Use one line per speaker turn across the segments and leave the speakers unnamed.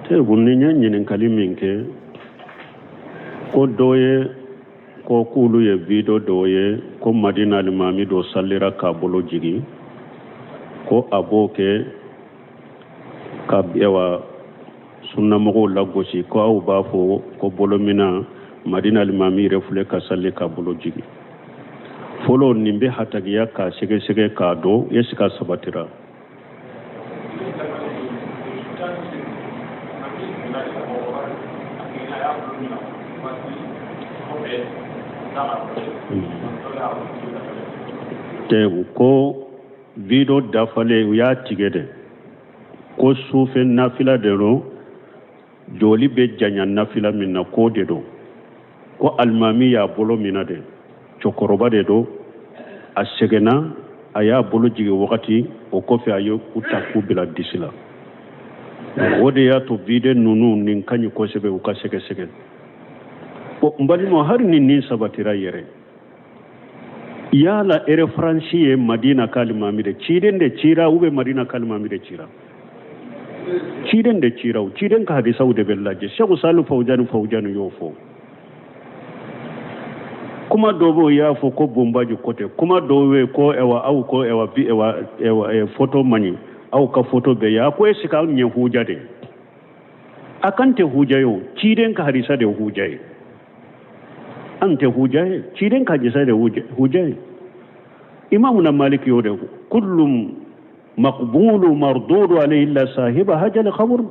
Ni ye ɲininkali min kɛ, ko dɔ ye ko k'olu ye video dɔ ye ko Madina alimami dɔ salira k'a bolo jigin, ko a b'o kɛ ka ɛwa sunnamɔgɔw lagosi, ko aw b'a fɔ ko bolomina, Madina alimami yɛrɛ filɛ ka sali k'a bolo jigin. Fɔlɔ, nin bɛ hatagiya k'a sɛgɛsɛgɛ k'a dɔn est-ce que a sabatira. Ko video dafalen, u y'a tigɛ de ko sufɛ nafila de don, jɔli bɛ janya nafila min na, k'o de don, ko alimami y'a bolo minɛ de, cɛkɔrɔba de don, a sɛgɛnna, a y'a bolo jigin wagati, o kɔfɛ a ye u ta k'u bila disi la. O de y'a to video ninnu nin ka ɲi kosɛbɛ, u ka sɛgɛsɛgɛ. Bon, n balimaw, hali ni nin sabatira yɛrɛ, yala référence ye Madina ka alimami de, ciden de cira ou bien Madina ka alimami de cira? Ciden de cira o, ciden ka hadisaw de bɛ lajɛ. Sɛku Salu Fawujani, Fawujani y'o fɔ. Kuma dɔw bɛ, o y'a fɔ ko bonbaji ko tɛ. Kuma dɔw bɛ ko ɛwa aw ko ɛwa bi ɛwa ɛwa foto man ɲi, aw ka foto bɛ ye. A ko est ce que aw ɲɛ huja de a kan tɛ huja ye o, ciden ka hadisa de huja ye. An tɛ huja ye, ciden ka hadisa de huja ye. Imamuna Maliki y'o de ko kullum maqbulu mardudu alayhi illa sahiba hajal khabur.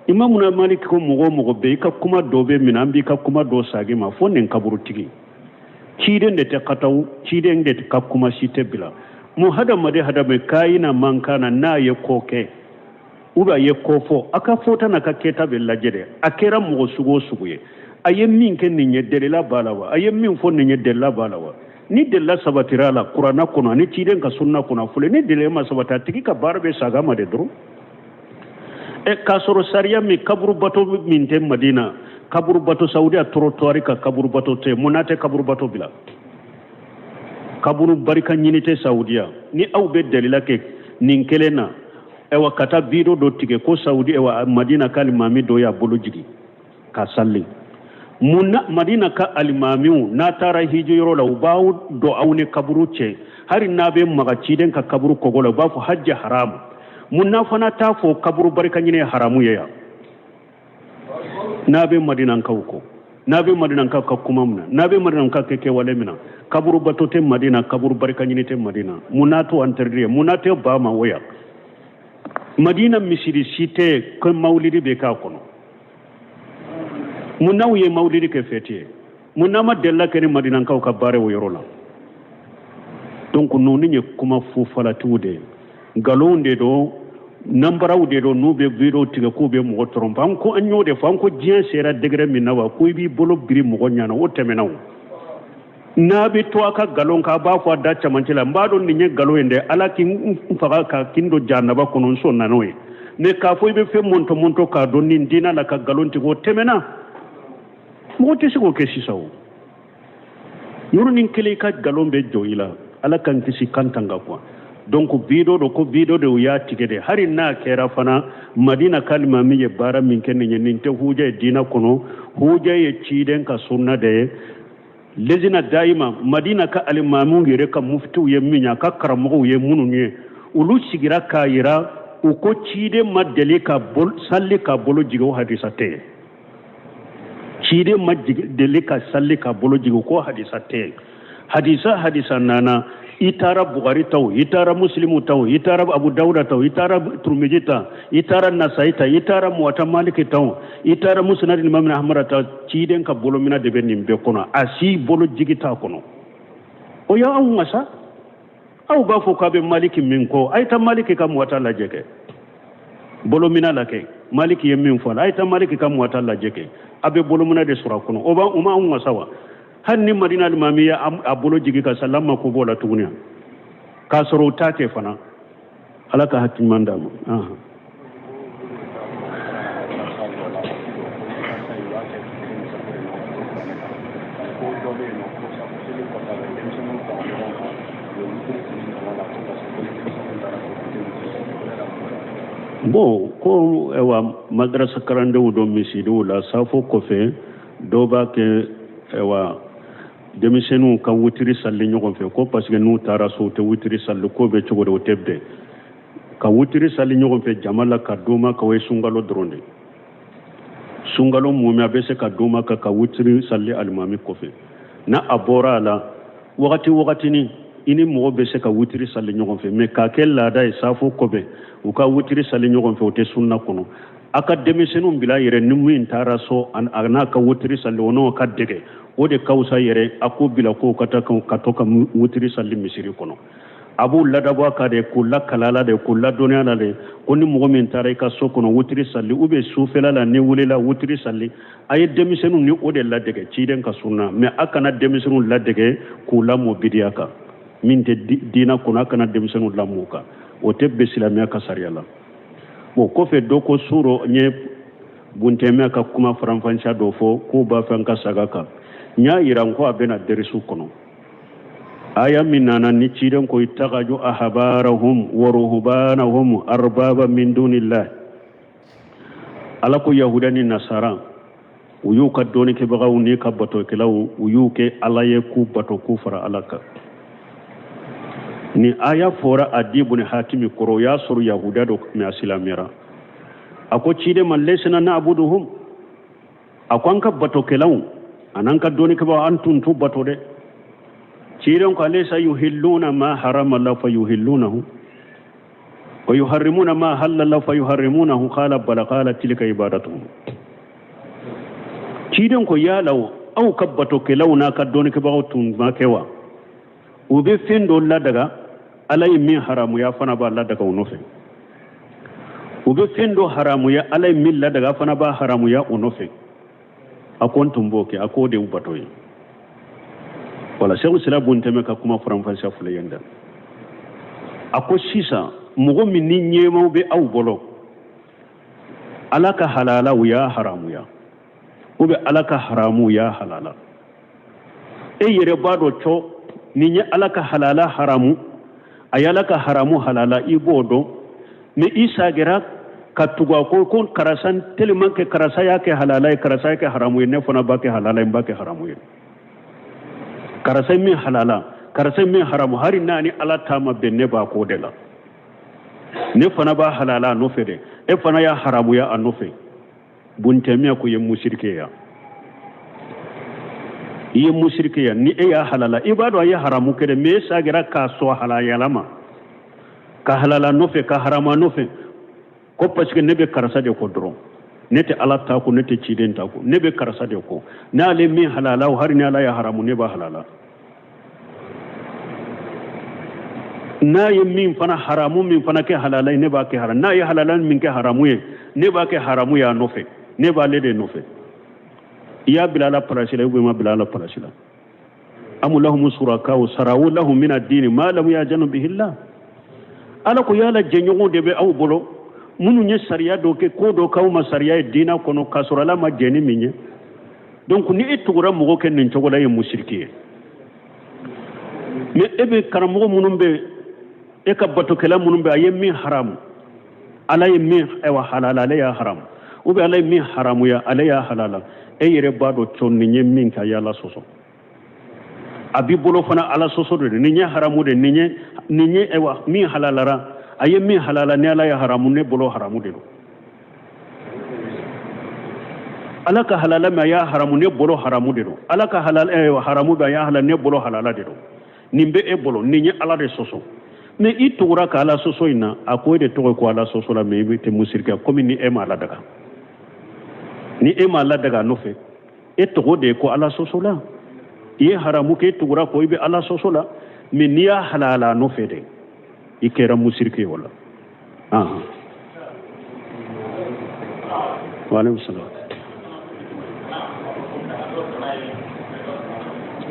Imamuna Maliki ko mɔgɔ o mɔgɔ bɛ i ka kuma dɔ bɛ minɛ, an b'i ka kuma dɔ sagi ma fo nin kaburutigi. Ciden de tɛ kataw, ciden de ka kuma si tɛ bila mun hadamaden hadamaden kayina man kan na n'a ye ko kɛ ou bien a ye ko fɔ, a ka fɔta n'a ka kɛta bɛ lajɛ dɛ. A kɛra mɔgɔ sugu o sugu ye, a ye min kɛ nin ye, delila b'a la wa? A ye min fɔ nin ye, delila b'a la wa? Ni delila sabatira a la kuranna kɔnɔ ani ciden ka sunna kɔnɔ fɔlɔ, ni delila ma sabati, a tigi ka baara bɛ saga ma de dɔrɔn. Ɛ, k'a sɔrɔ sariya min, kaburu bato min tɛ Madina, kaburu bato Saudiya trottoir ka kaburu bato tɛ. Mun n'a tɛ kaburu bato bila? Kaburu barika ɲini tɛ Saudiya. Ni aw bɛ delila kɛ nin kelen na, ɛwa, ka taa video dɔ tigɛ ko Saudi, ɛwa, Madina ka alimami dɔ y'a bolo jigin ka sali, mun na Madina ka alimamiw n'a taara hiji yɔrɔ la, u b'aw dɔn aw ni kaburu cɛ, hali n'a bɛ maga ciden ka kaburu kɔgɔ la, u b'a fɔ hajji haramu. Mun n'a fana t'a fɔ kaburu barika ɲini ye haramu ye yan? N'a bɛ Madinakaw kɔ, n'a bɛ Madinakaw ka kuma min na, n'a bɛ Madinakaw kɛ kɛwale min na, kaburu bato tɛ Madina, kaburu barika ɲini tɛ Madina. Mun n'a t'o interdit ye? Mun n'a tɛ ba ma o yan? Madina misiri si tɛ ko mawulidi bɛ k'a kɔnɔ. Mun n'aw ye mawulidi kɛ fɛti ye? Mun n'a ma delila kɛ ni Madinakaw ka baara o yɔrɔ la? Donc ninnu ye kuma fufalatiw de ye, nkalonw de don, nanbaraw de don. N'u bɛ video tigɛ k'u bɛ mɔgɔ tromper, an ko an y'o de fɔ, an ko diɲɛ sera degré min na wa, ko i b'i bolo biri mɔgɔ ɲɛna, o tɛmɛna o. N'a bɛ to a ka nkalon kan, a b'a fɔ a da camancɛ la: n b'a dɔn nin ye nkalon ye dɛ, Ala k'i n faga ka kin don jahanaba kɔnɔ, n sɔnna n'o ye. Mais k'a fɔ i bɛ fɛn mɔntɔ mɔntɔ k'a dɔn nin diinɛ la ka nkalon tigɛ, o tɛmɛna, mɔgɔ tɛ se k'o kɛ sisan. O yɔrɔnin kelen, i ka nkalon bɛ jɔ i la. Ala k'an kisi kan tanga quoi. Donc video dɔ ko video de, u y'a tigɛ de. Hali n'a kɛra fana, Madina ka alimami ye baara min kɛ nin ye, nin tɛ huja ye diinɛ kɔnɔ. Huja ye ciden ka sunna de ye. Lezina dayima, Madina ka alimamiw yɛrɛ ka muftiw ye min ye, a ka karamɔgɔw ye minnu ye, olu sigira k'a yira, u ko ciden ma deli ka sali ka bolo jigin, o hadisa tɛ yen. Ciden ma deli ka sali ka bolo jigin, ko hadisa tɛ yen. Hadisa hadisa nana, i taara Bugari ta o, i taara Musilimu ta o, i taara Abu Dawuda ta o, i taara Turumiji ta, i taara Nasayi ta, i taara Muwata Maliki ta o, i taara Musnad Imam Ahmad ta, ciden ka bolomina de bɛ nin bɛɛ kɔnɔ, a si bolo jigi t'a kɔnɔ. O y'anw ma sa. Aw b'a fɔ k'a bɛ Maliki min kɔ, a ye taa Maliki ka Muwata lajɛ kɛ, bolomina la kɛ. Maliki ye min fɔ a la, a ye taa Maliki ka Muwata lajɛ kɛ, a bɛ bolomina de sɔrɔ a kɔnɔ. O b'a o ma anw wasa wa? Hali ni Madina alimami ye a bolo jigi ka sali, an mako b'o la tuguni k'a sɔrɔ u t'a kɛ fana. Ala ka hakili ɲuman d'a ma. Bon, ko Ko ayiwa, madrasa karandenw dɔ misiriw la, safo kɔfɛ dɔw b'a kɛ, ayiwa, denmisɛnninw ka wutiri sali ɲɔgɔn fɛ, ko parce que n'u taara so u tɛ wutiri sali, k'o bɛ cogo di? O tɛ bɛn ka wutiri sali ɲɔgɔn fɛ jama la ka d'u ma ka o ye sunkalo dɔrɔn de. Sunkalo mumɛ a bɛ se ka d'u ma ka wutiri sali alimami kɔfɛ. N'a a bɔra a la, wagati wagatini i ni mɔgɔ bɛ se ka wutiri sali ɲɔgɔn fɛ, mais k'a kɛ laada ye safo kɔfɛ u ka wutiri sali ɲɔgɔn fɛ, o tɛ sunna kɔnɔ. A ka denmisɛnninw bila yɛrɛ, ni min taara so a n'a ka wutiri sali, o n'o ka dɛgɛ, o de ka fisa yɛrɛ. A k'o bila k'o ka taa ka to ka wutiri sali misiri kɔnɔ. A b'u ladabɔ a kan de, k'u lakala la de, k'u ladɔnniya la de, ko ni mɔgɔ min taara i ka so kɔnɔ wutiri sali, ou bien sufɛla la ni wulila wutiri sali. A ye denmisɛnninw ni o de ladege ciden ka sunna, mais a kana denmisɛnninw ladege k'u lamɔ bidiya kan min tɛ diina kɔnɔ. A kana denmisɛnninw lamɔ o kan, o tɛ bɛn silamɛya ka sariya la. O kɔfɛ, dɔ ko suro n ye buntɛmɛ ka kuma faranfasiya dɔ fɔ k'u b'a fɛ an ka saga kan. N y'a yira n ko a bɛna derisu kɔnɔ, aya min nana ni ciden ko ittakhadhu ahbarahum wa ruhbanahum arbaba min dunillah. Ala ko yahuda ni nasara, u y'u ka dɔnnikɛbagaw ni ka batokɛlaw, u y'u kɛ ala ye, k'u bato, k'u fara ala kan. Ni aya fɔra Adi bun Hatimi kɔrɔ, o y'a sɔrɔ yahuda dɔ, mais a silamɛra. A ko ciden ma: lasna na'buduhum. A ko an ka batokɛlaw an'an ka dɔnnikɛbagaw, an tun t'u bato dɛ. Ciden ko: alaysa yuhilluna ma harama Allah fa yuhillunahu wa yuharrimuna ma halala Allah fa yuharrimunahu? Qala bala. Qala tilka ibadatuhum. Ciden ko: yala aw ka batokɛlaw n'a ka dɔnnikɛbagaw tun ma kɛ wa, u bɛ fɛn dɔ ladaga, Ala ye min haramuya, fana b'a ladaga u nɔfɛ? U bɛ fɛn dɔ haramuya, Ala ye min ladaga, fana b'a haramuya u nɔfɛ. A ko n tun b'o kɛ. A k'o de y'u bato ye. Wala Segu Sira Buntɛmɛ ka kuma faranfasiya filɛ yen dɛ. A ko sisan mɔgɔ min ni ɲɛmaw bɛ aw bolo, Ala ka halala u y'a haramuya, ou bien Ala ka haramu u y'a halala, e yɛrɛ b'a dɔn cɔ nin ye Ala ka halala haramu, a ye Ala ka haramu halala, i b'o dɔn, mais i sagera ka tugu a ko ko karisa, tellement que karisa y'a kɛ halala ye, karisa y'a kɛ haramu ye, ne fana b'a kɛ halala ye, n b'a kɛ haramu ye. Karisa ye min halala, karisa ye min haramu, hali n'a ni Ala ta ma bɛn, ne b'a k'o de la, ne fana b'a halala a nɔfɛ dɛ. E fana y'a haramuya a nɔfɛ. Buntɛmiya ko i ye musirike ya, i ye musirike ya. Ni e y'a halala, i b'a dɔn a ye haramu kɛ dɛ, mais e sagira k'a sɔn halayala ma, ka halala nɔfɛ, ka harama nɔfɛ, ko parce que ne bɛ karisa de kɔ dɔrɔn, ne tɛ Ala ta ko, ne tɛ ciden ta ko, ne bɛ karisa de kɔ. N'ale min halala, hali ni Ala ye haramu, ne b'a halala. N'a ye min fana haramu min fana kɛ halala ye, ne b'a kɛ haramu. N'a ye halala min kɛ haramu ye, ne b'a kɛ haramu ye a nɔfɛ, ne b'ale de nɔfɛ. I y'a bila Ala palasi la, ou bien ma bila Ala palasi la? Am lahum surakaw sarawu lahum min ad-dini ma lam ya'zanu bihi Allah. Ala ko yala jɛɲɔgɔnw de bɛ aw bolo minnu ye sariya dɔ kɛ, ko dɔ k'aw ma sariya ye diinɛ kɔnɔ, k'a sɔrɔ Ala ma jɛn ni min ye? Donc ni e tugura mɔgɔ kɛ nin cogo la, e ye musiriki ye. Mais e bɛ karamɔgɔ minnu bɛ, e ka batokɛla minnu bɛ, a ye min haramu, Ala ye min ayiwa halala, ale y'a haramu, ou bien Ala ye min haramuya, ale y'a halala, e yɛrɛ b'a dɔn cɔ nin ye min kɛ, a ye Ala sɔsɔ. A b'i bolo fana Ala sɔsɔ de, nin ye haramu de, nin ye ayiwa min halalara, a ye min halala, ni Ala ye haramu, ne bolo haramu de don. Ala ka halala min a y'a haramu, ne bolo haramu de don. Ala ka halala haramu bɛ a y'a halala, ne bolo halala de don. Nin bɛ e bolo, nin ye Ala de sɔsɔ. Mais i tugura ka Ala sɔsɔ in na, a ko e de tɔgɔ ye ko Ala sɔsɔ la, mais i bɛ tɛ musirikɛ, komi ni e ma Ala daga, ni e ma Ala daga a nɔfɛ, e tɔgɔ de ye ko Ala sɔsɔ la. I ye haramu kɛ, i tugura ko i bɛ Ala sɔsɔ la, mais n'i y'a halala a nɔfɛ de, i kɛra musirike ye o la. Waaleykum salaam.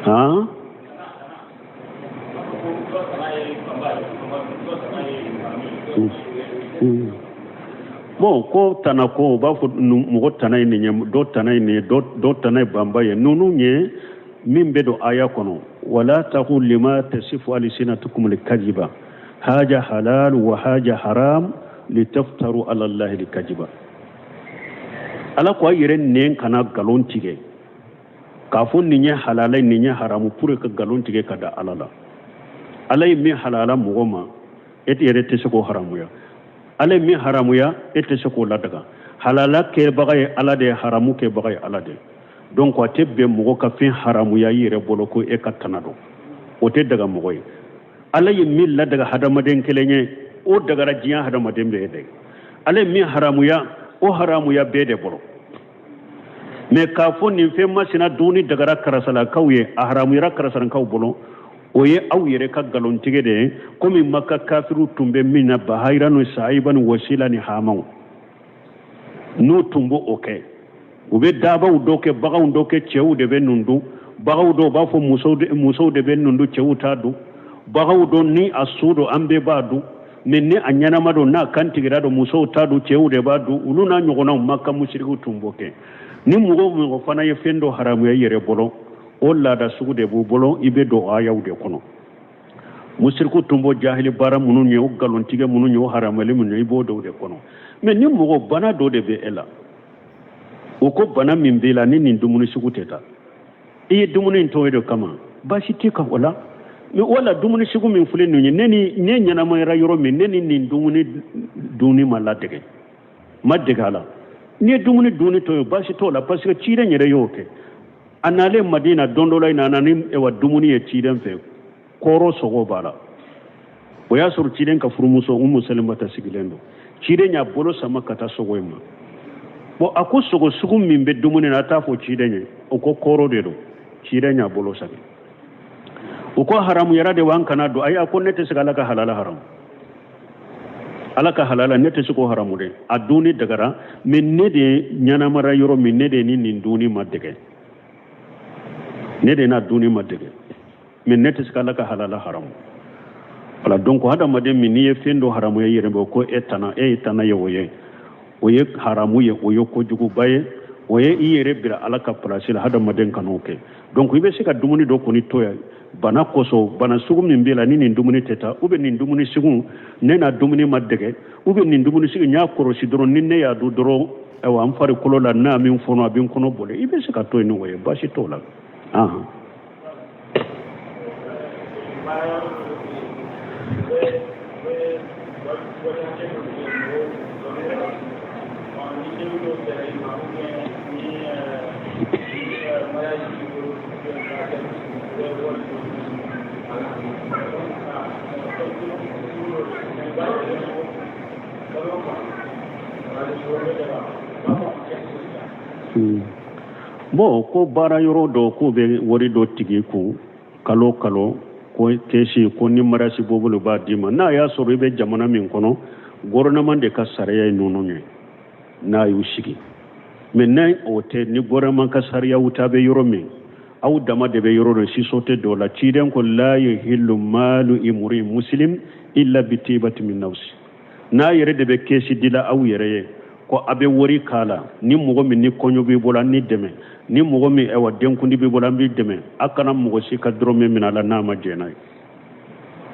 Han, bon, ko tana ko u b'a fɔ mɔgɔ tana ye nin ye, dɔ tana ye nin ye, dɔ tana ye banba ye. Ninnu ye min bɛ don aya kɔnɔ: wala taqul lima tasifu alsinatukum alkaziba haja halal wa haja haram. litaftaru ala allahi lkajiba. Ala ko a yɛrɛ nɛn kana nkalon tigɛ k'a fɔ nin ye halala ye, nin ye haramu, pour ka nkalon tigɛ ka da Ala la. Ala ye min halala mɔgɔ ma, e yɛrɛ tɛ se k'o haramuya. Ala ye min haramuya, e tɛ se k'o ladaga. Halala kɛbaga ye Ala de ye, haramu kɛbaga ye Ala de ye. Donc a tɛ bɛn mɔgɔ ka fɛn haramuya i yɛrɛ bolo ko e ka tana don, o tɛ daga mɔgɔ ye. Ala ye min ladaga hadamaden kelen ye, o dagara diɲɛ hadamaden bɛɛ de. Ala ye min haramuya, o haramuya bɛɛ de bolo. Mais k'a fɔ nin fɛn masina dunni dagara karasalakaw ye, a haramuyara karasalakaw bolo, o ye aw yɛrɛ ka nkalontigɛ de ye, komi Maka kafiriw tun bɛ min na, Bahayira ni Sayiba ni Wasila ni Hamaw, n'u tun b'o kɛ. U bɛ daabaw dɔ kɛ, baganw dɔ kɛ, cɛw de bɛ ninnu dun. Baganw dɔw b'a fɔ musow de bɛ ninnu dun, cɛw t'a dun. Baganw dɔ ni a su don, an bɛɛ b'a dun, mais ni a ɲɛnama don, n'a kantigɛra don, musow t'a dun, cɛw de b'a dun. Olu n'a ɲɔgɔnnaw, Maka musirikiw tun b'o kɛ. Ni mɔgɔ o mɔgɔ fana ye fɛn dɔ haramuya i yɛrɛ bolo, o laada sugu de b'u bolo, i bɛ don ayaw de kɔnɔ. Musiriku tun b'o jahili baara minnu ye, o nkalontigɛ minnu ye, o haramuyali minnu ye, i b'o dɔw de kɔnɔ. Mais ni mɔgɔ bana dɔ de bɛ e la, o ko bana min b'e la ni nin dumuni sugu tɛ taa, i ye dumuni in to yen de kama, baasi t'i kan o la. Mais wala dumuni sugu min filɛ nin ye, ne ni ne ɲɛnamayara yɔrɔ min, ne ni nin dumuni dunni ma ladege, ma dege a la, n'i ye dumuni dunni to yen, baasi t'o la, parce que ciden yɛrɛ y'o kɛ. A nalen Madina don dɔ la, a nana ni ewa dumuni ye ciden fɛ, kɔrɔ sogo b'a la. O y'a sɔrɔ ciden ka furumuso Umu Salimata sigilen don. Ciden y'a bolo sama ka taa sogo in ma. Bon, a ko sogo sugu min bɛ dumuni na, a t'a fɔ ciden ye. O ko kɔrɔ de don. Ciden y'a bolo sagi. O ko haramuyara de wa, an kana dun? Ayi, a ko ne tɛ se ka Ala ka halala haramu. Ala ka halala, ne tɛ se k'o haramu dɛ. A dunni dagara, mais ne de ɲɛnamara yɔrɔ min, ne de ni nin dunni ma dege, ne de n'a dunni ma dege, mais ne tɛ se ka Ala ka halala haramu. Voilà, donc hadamaden min n'i ye fɛn dɔ haramuya i yɛrɛ bɔ ko e tana, e ye tana ye, o ye haramu ye, o ye kojuguba ye, o ye i yɛrɛ bila Ala ka place la. Hadamaden kan'o kɛ. Donc i bɛ se ka dumuni dɔ kɔni to yan bana kosɔn, bana sugu min b'e la ni nin dumuni tɛ taa, ou bien nin dumuni sugu ne n'a dumuni ma dege, ou bien nin dumuni sugu n y'a kɔlɔsi dɔrɔn, ni ne y'a dun dɔrɔn, ayiwa, n farikolo la n'a min fɔnɔ, a bɛ n kɔnɔ boli, i bɛ se ka to yen ni o ye, baasi t'o la. Ahan. Bon, ko baara yɔrɔ dɔ k'u bɛ wari dɔ tigɛ kun kalo kalo, ko kɛsi ko ni mariage b'o bolo b'a d'i ma. N'a y'a sɔrɔ i bɛ jamana min kɔnɔ, gouvernement de ka sariya ye ninnu ye n'a y'u sigi. Mais n'a o tɛ, ni gouvernement ka sariyaw ta bɛ yɔrɔ min, aw dama de bɛ yɔrɔ dɔ sisɔtɛ dɔ la, ciden ko la yuhillu malu imri muslim illa bitibati min nafsi. N'a yɛrɛ de bɛ kɛsi dila aw yɛrɛ ye ko a bɛ wari k'a la, ni mɔgɔ min ni kɔɲɔ b'i bolo, an n'i dɛmɛ, ni mɔgɔ min ayiwa denkundi b'i bolo, an b'i dɛmɛ, a kana mɔgɔ si ka dɔrɔmɛ minɛ a la n'a ma jɛn n'a ye.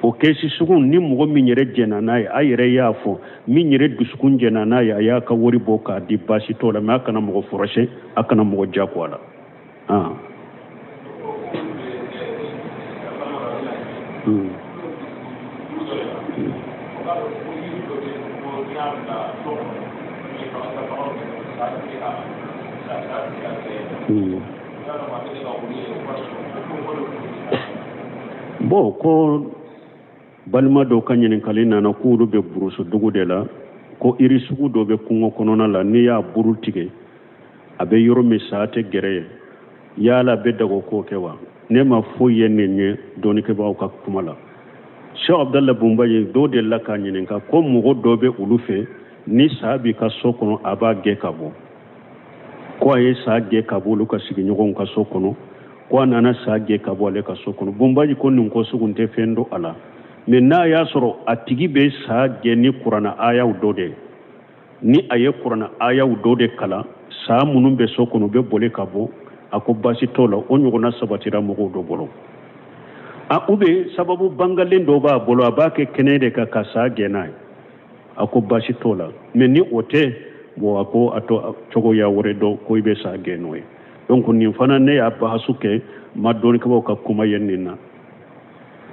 O kɛsi sugu, ni mɔgɔ min yɛrɛ jɛnna n'a ye, a yɛrɛ y'a fɔ, min yɛrɛ dusukun jɛnna n'a ye, a y'a ka wari bɔ k'a di, baasi t'o la. Mais a kana mɔgɔ forcer, a kana mɔgɔ jagoya la. Ah. Bon, ko balima dɔw ka ɲininkali nana k'olu bɛ burusu dugu de la, ko yiri sugu dɔ bɛ kungo kɔnɔna la, n'i y'a buru tigɛ a bɛ yɔrɔ min, sa tɛ gɛrɛ yen. Yala bɛ daga k'o kɛ wa? Ne ma foyi ye nin ye dɔnnikɛbagaw ka kuma la. Cheikh Abdallah Bunbaji dɔw delila k'a ɲininka ko mɔgɔ dɔ bɛ olu fɛ, ni sa b'i ka so kɔnɔ, a b'a gɛn ka bɔ, ko a ye sa gɛn ka bɔ olu ka sigiɲɔgɔnw ka so kɔnɔ, ko a nana sa gɛn ka bɔ ale ka so kɔnɔ. Bunbaji ko nin ko sugu tɛ fɛn dɔn a la, mais n'a y'a sɔrɔ a tigi bɛ sa gɛn ni kuranna ayaw dɔ de ye, ni a ye kuranna ayaw dɔ de kalan, saa minnu bɛ so kɔnɔ u bɛ boli ka bɔ, a ko baasi t'o la. O ɲɔgɔnna sabatira mɔgɔw dɔ bolo. A u bɛ sababu bangalen dɔ b'a bolo, a b'a kɛ kɛnɛ de kan ka saa gɛn n'a ye. A ko baasi t'o la, mais ni o tɛ, bon, a ko a to cogoya wɛrɛ dɔ ko i bɛ sa gɛn n'o ye. Donc nin fana, ne y'a bahasu kɛ, ma dɔnnikɛbaaw ka kuma ye nin na,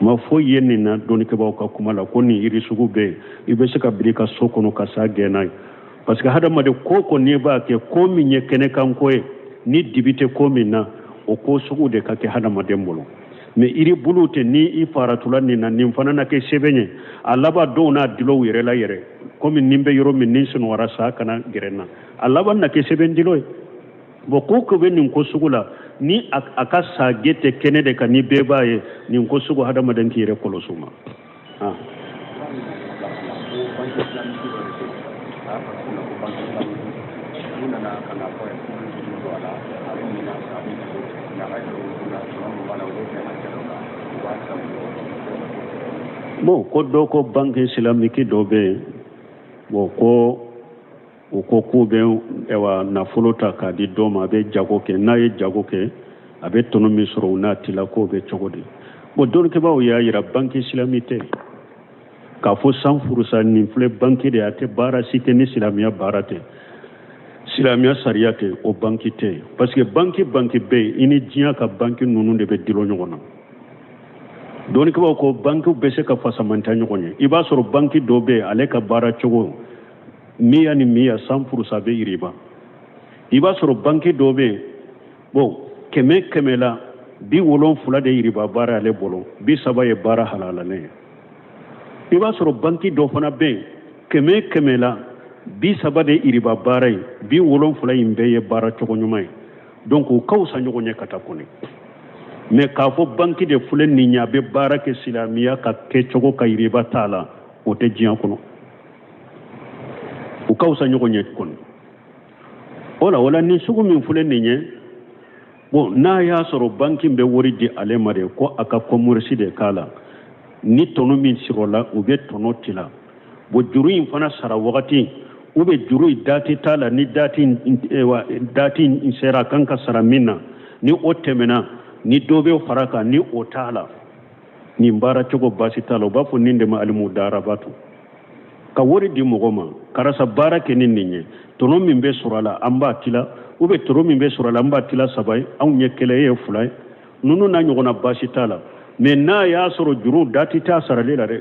ma foyi ye nin na dɔnnikɛbaaw ka kuma la ko nin yiri sugu bɛ yen, i bɛ se ka biri ka so kɔnɔ ka sa gɛn n'a ye. Parce que hadamaden ko ko n'i b'a kɛ, ko min ye kɛnɛkanko ye, ni dibi tɛ ko min na, o ko sugu de ka kɛ hadamaden bolo. Mais yiri bulu tɛ, ni i faratula nin na, nin fana na kɛ sɛbɛn ye. A laban dɔw n'a dulon u yɛrɛ la yɛrɛ, komi nin bɛ yɔrɔ min, ni sunɔgɔra, sa kana gɛrɛ n na, a laban na kɛ sɛbɛn dilo ye. Bon, ko ko bɛ nin ko sugu la, ni a ka sage tɛ kɛnɛ de kan, ni bɛɛ b'a ye, nin ko sugu, hadamaden k'i yɛrɛ kɔlɔsi o ma. Ah. Bon, ko dɔ ko banque islamique dɔ bɛ yen. Bon, ko u ko k'u bɛ ɛwa nafolo ta k'a di dɔ ma, a bɛ jago kɛ, n'a ye jago kɛ, a bɛ tɔnɔ min sɔrɔ, u n'a tila, k'o bɛ cogo di? Bon, dɔnnikɛbaaw y'a yira, banque islamique tɛ k'a fɔ 100 % nin filɛ banque de, a tɛ baara si kɛ ni silamɛya baara tɛ, silamɛya sariya tɛ, o banque tɛ. Parce que banque banque bɛ yen, i ni diɲɛ ka banque ninnu de bɛ dulon ɲɔgɔn na. Dɔnnikɛbaaw ko banque bɛ se ka fasamanta ɲɔgɔn ye. I b'a sɔrɔ banque dɔ bɛ yen, ale ka baara cogo miya ni miya, 100 % bɛ yiriba. I b'a sɔrɔ banque dɔ bɛ yen, bon, kɛmɛ kɛmɛ la, 70 de yiriba baara ale bolo, 30 ye baara halalalen ye. I b'a sɔrɔ banque dɔ fana bɛ yen, kɛmɛ kɛmɛ la, 30 de yiriba baara ye, 70 in bɛɛ ye baara cogo ɲuman ye. Donc u ka fisa ɲɔgɔn ye ka taa kɔni. Mais k'a fɔ banque de filɛ nin ye, a bɛ baara kɛ silamɛya ka kɛcogo ka yiriba t'a la, o tɛ diɲɛ kɔnɔ. U ka fisa ɲɔgɔn ye kɔni o la. Wala ni sugu min filɛ nin ye, bon, n'a y'a sɔrɔ banki bɛ wari di ale ma de ko a ka commerce de k'a la, ni tɔnɔ min sɔrɔla, u bɛ tɔnɔ tila. Bon, juru in fana sara wagati, u bɛ juru in date t'a la, ni date in sera a kan ka sara min na, ni o tɛmɛna, ni dɔ bɛ fara kan, ni o t'a la, nin baara cogo baasi t'a la. U b'a fɔ nin de ma alimudarabatu, ka wari di mɔgɔ ma, karisa, baara kɛ ni nin ye, tɔnɔ min bɛ sɔrɔ a la, an b'a tila, u bɛ tɔnɔ min bɛ sɔrɔ a la, an b'a tila saba ye, anw ye kelen, e ye fila ye, ninnu n'a ɲɔgɔnna, baasi t'a la. Mais n'a y'a sɔrɔ juru date t'a sarali la dɛ,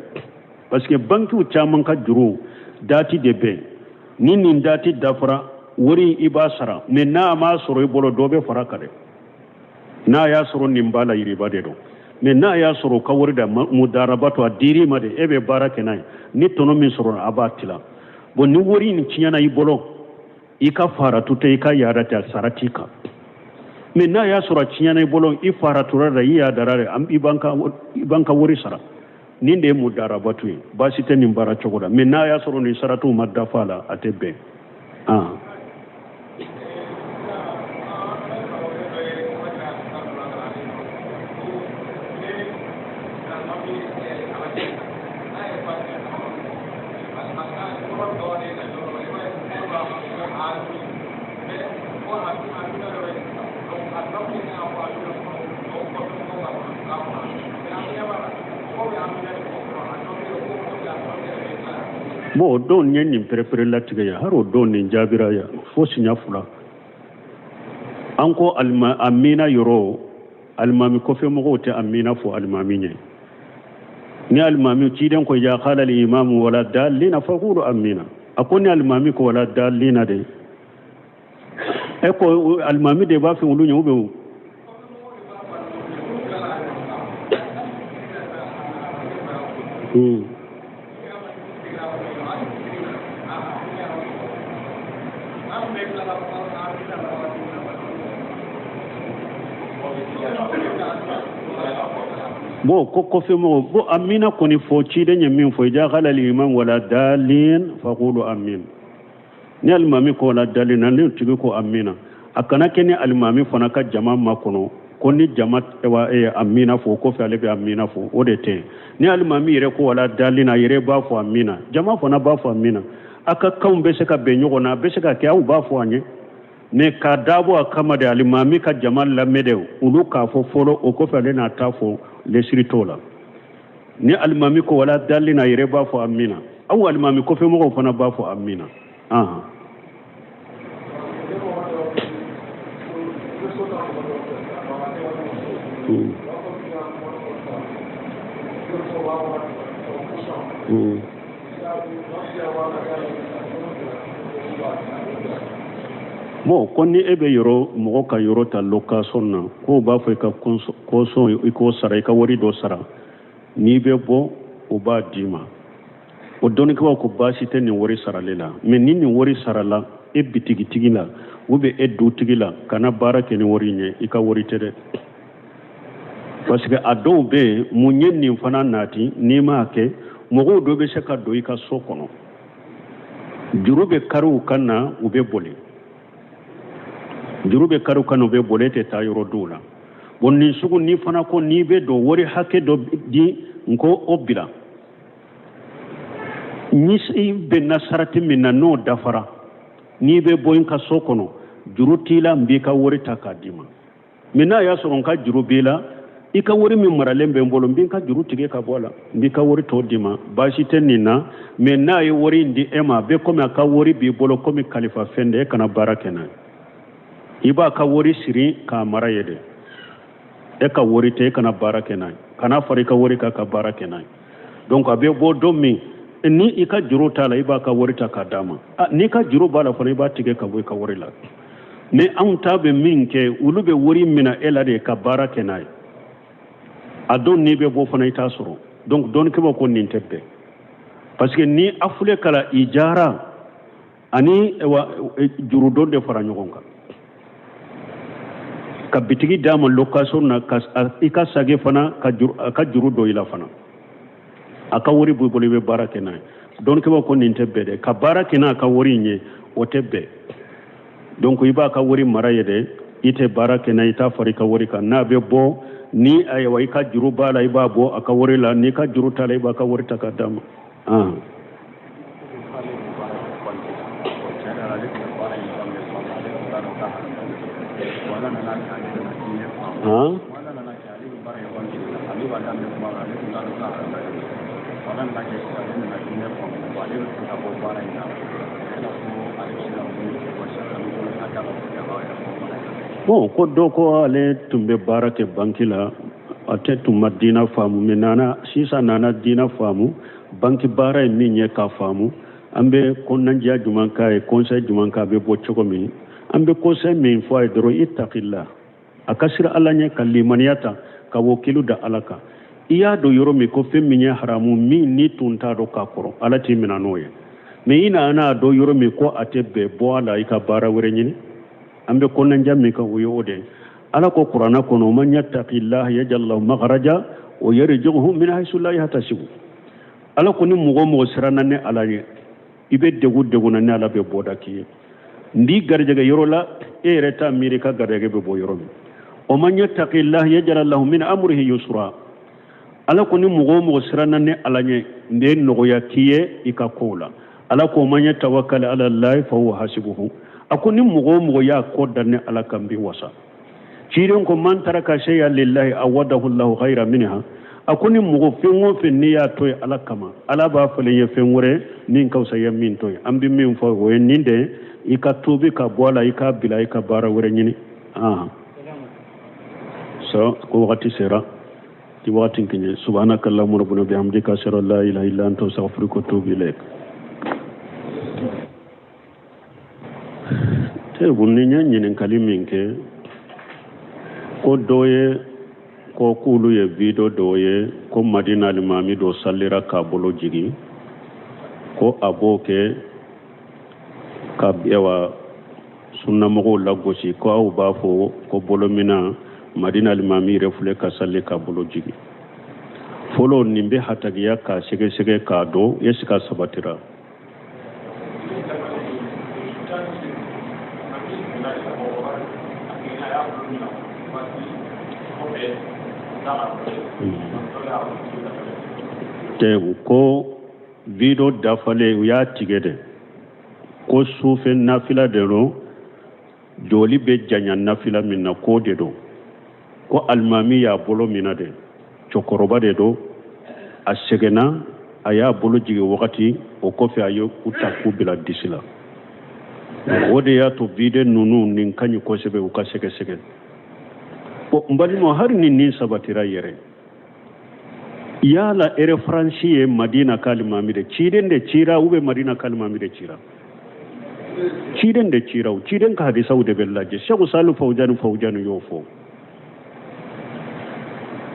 parce que bankiw caman ka juru date de bɛ yen, ni nin date dafara, wari i b'a sara. Mais n'a m'a sɔrɔ i bolo, dɔ bɛ fara kan dɛ. N'a y'a sɔrɔ nin b'a la, yiriba de don. Mais n'a y'a sɔrɔ ka wari da mudarabatu, a dir'i ma de, e bɛ baara kɛ n'a ye, ni tɔnɔ min sɔrɔ, a b'a tila. Bon, ni wari in tiɲɛna i bolo, i ka faratu tɛ, i ka yaada tɛ, a sara t'i kan. Mais n'a y'a sɔrɔ a tiɲɛna i bolo, i faratura la, i yaadara de, i b'an ka wari sara. Nin de ye mudarabatu ye, baasi tɛ nin baara cogo la. Mais n'a y'a sɔrɔ nin saratiw ma dafa a la, a tɛ bɛn. Ah. Bon, o don ye nin perepere latigɛ ye, hari o don nin jaabira yan fo siɲɛ fila. An ko alima amina yɔrɔ, alimami kɔfɛ mɔgɔw tɛ amina fɔ alimami ɲɛ. Ni alimami ciden ko iza qala al imamu wala dalina faqulu amina, a ko ni alimami ko wala dalina de, e ko alimami de b'a fɔ olu ɲɛ, u bɛ Bon, ko kɔfɛ mɔgɔ, bon, amina kɔni fɔ, ciden ye min fɔ, iza qala al imam wala dalin faqulu amin. Ni alimami ko wala dalina, ni tigi ko amina, a kana kɛ ni alimami fana ka jama makɔnɔ ko ni jama wa amina fɔ, o kɔfɛ ale bɛ amina fɔ, o de tɛ. Ni alimami yɛrɛ ko wala dalina, a yɛrɛ b'a fɔ amina, jama fana b'a fɔ amina. A ka kanw bɛ se ka bɛn ɲɔgɔn na, a bɛ se ka kɛ aw b'a fɔ an ye. Mais k'a dabɔ a kama de alimami ka jama lamɛn de, olu k'a fɔ fɔlɔ, o kɔfɛ ale n'a ta fɔ, lesiri t'o la. Ni alimami ko wala dalina, a yɛrɛ b'a fɔ amina. Aw alimami kɔfɛmɔgɔw fana b'a fɔ amina. Ahan. Bon, ko ni e bɛ yɔrɔ mɔgɔ ka yɔrɔ ta location na, k'o b'a fɔ i ka caution i k'o sara, i ka wari dɔ sara, n'i bɛ bɔ o b'a d'i ma. O dɔnnikɛbaw ko baasi tɛ nin wari sarali la, mais ni nin wari sarala e bitigitigi la ou bien e dutigi la, kana baara kɛ ni wari in ye, i ka wari tɛ dɛ. Parce que a dɔw bɛ yen, mun ye nin fana nati, n'i m'a kɛ, mɔgɔw dɔ bɛ se ka don i ka so kɔnɔ, juru bɛ kari u kan na, u bɛ boli, juru bɛ kari u kan na, u bɛ boli, e tɛ taa yɔrɔ dɔw la. Bon, nin sugu n'i fana ko n'i bɛ don, wari hakɛ dɔ di n ko o bila, ni i bɛnna sarati min na, n'o dafara, n'i bɛ bɔ n ka so kɔnɔ, juru t'i la, n b'i ka wari ta k'a d'i ma. Mais n'a y'a sɔrɔ n ka juru b'i la, i ka wari min maralen bɛ n bolo, n b'i ka juru tigɛ ka bɔ a la, n b'i ka wari tɔ d'i ma, baasi tɛ nin na. Mais n'a ye wari in di e ma, a bɛ komi a ka wari b'i bolo komi kalifa fɛn de, e kana baara kɛ n'a ye. I b'a ka wari siri k'a mara ye de, e ka wari tɛ, e kana baara kɛ n'a ye, kana fara i ka wari kan ka baara kɛ n'a ye. Donc a bɛ bɔ don min, ni i ka juru t'a la, i b'a ka wari ta k'a d'a ma. N'i ka juru b'a la fana, i b'a tigɛ ka bɔ i ka wari la. Mais anw ta bɛ min kɛ, olu bɛ wari minɛ e la de ka baara kɛ n'a ye. A don n'i bɛ bɔ fana, i t'a sɔrɔ. Donc dɔnnikɛbaw ko nin tɛ bɛn, parce que ni a filɛ kala ijara ani jurudon de fara ɲɔgɔn kan, ka bitigi d'a ma location na, ka i ka sage fana ka juru, a ka juru don i la fana, a ka wari b'i bolo, i bɛ baara kɛ n'a ye. Dɔnnikɛbaw ko nin tɛ bɛn dɛ, ka baara kɛ n'a ka wari in ye, o tɛ bɛn. Donc i b'a ka wari mara ye dɛ, i tɛ baara kɛ n'a ye, i t'a fara i ka wari kan. N'a bɛ bɔ ni ayiwa i ka juru b'a la, i b'a bɔ a ka wari la, n'i ka juru t'a la, i b'a ka wari ta k'a d'a ma. Han? Bon, ko dɔ ko ale tun bɛ baara kɛ banki la, a tɛ tun ma diina faamu, mais nana sisan nana diina faamu, banki baara ye min ye k'a faamu. An bɛ kɔnɔnajɛya jumɛn k'a ye, conseil jumɛn k'a bɛ bɔ cogo min? An bɛ conseil min fɔ a ye dɔrɔn, ittaqillah, a ka siran Ala ɲɛ, ka limaniya ta, ka wakilu da Ala kan. I y'a dɔn yɔrɔ min ko fɛn min ye haramu min n'i tun t'a dɔn k'a kɔrɔ, Ala t'i minɛ n'o ye. Mais i nana a dɔn yɔrɔ min ko a tɛ bɛn, bɔ a la, i ka baara wɛrɛ ɲini. An bɛ kɔnɔnajɛya min kan, o ye o de ye. Ala ko kuranɛ kɔnɔ, man yattaqillaha yaj'al lahu makhraja wa yarzuqhu min haythu la yahtasibu. Ala ko ni mɔgɔ o mɔgɔ siranna ne Ala ɲɛ, i bɛ degun degun na, ne Ala bɛ bɔda k'i ye, n b'i garijɛgɛ yɔrɔ la e yɛrɛ t'a miiri ka garijɛgɛ bɛ bɔ yɔrɔ min. Wa man yattaqillaha yaj'al lahu min amrihi yusra. Ala ko ni mɔgɔ o mɔgɔ siranna ne Ala ɲɛ, n bɛ nɔgɔya k'i ye i ka kow la. Ala ko man yatawakkal ala Allahi fa huwa hasibuhu. A ko ni mɔgɔ o mɔgɔ y'a ko da ne Ala kan, n b'i wasa. Ciden ko man taraka shay'an lillahi awadahu Allahu khayran minha. A ko ni mɔgɔ fɛn o fɛn n'i y'a to yen Ala kama, Ala b'a falen ye fɛn wɛrɛ min ka fisa ye min to yen. An bɛ min fɔ, o ye nin de, i ka tuubi ka bɔ a la, i k'a bila, i ka baara wɛrɛ ɲini. So ko wagati sera ti wagati kɛɲɛ. Subhanaka allahumma rabbana bihamdika, ashhadu an la ilaha illa anta, astaghfiruka wa atubu ilaik. Tebu ni n ye ɲininkali min kɛ, ko dɔ ye ko k'olu ye video dɔ ye ko Madina alimami dɔ salira k'a bolo jigin, ko a b'o kɛ ka yawa sunnamɔgɔw lagosi, ko aw b'a fɔ ko bolomina, Madina alimami yɛrɛ filɛ ka sali k'a bolo jigin. Fɔlɔ nin bɛ hatagiya k'a sɛgɛsɛgɛ k'a dɔn est-ce que a sabatira. Tɛ ko video dafalen u y'a tigɛ de, ko sufɛ nafila de don, jɔli bɛ janya nafila min na, k'o de don, ko alimami y'a bolo minɛ de, cɛkɔrɔba de don, a sɛgɛnna. A y'a bolo jigin wagati o kɔfɛ, a ye u ta k'u bila disi la. O de y'a to vide ninnu nin ka ɲi kosɛbɛ, u ka sɛgɛsɛgɛ. Bon, n balimaw, hali ni nin sabatira yɛrɛ, yala référence ye Madina kalimami de ciden de cira ou bien Madina kalimami de cira? Ciden de cira. O ciden ka hadisaw de bɛ lajɛ. Sɛku Salu Fawujani, Fawujani y'o fɔ.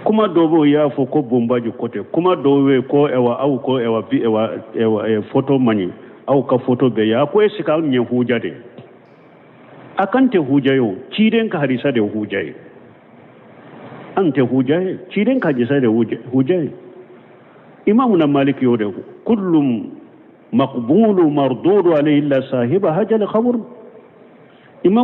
Kuma dɔw bɛ, o y'a fɔ ko bonbaji ko tɛ. Kuma dɔw bɛ ko ɛwa aw ko ɛwa bi ɛwa ɛwa foto man ɲi, aw ka foto bɛ ye. A ko est ce que aw ɲɛ huja de? A kan tɛ huja ye. O ciden ka hadisa de huja ye, an tɛ huja ye. Ciden ka hadisa de huja ye. Imamuna Maliki y'o de kullum maqbulu mardudu alayhi illa sahiba hajal khabur. Imam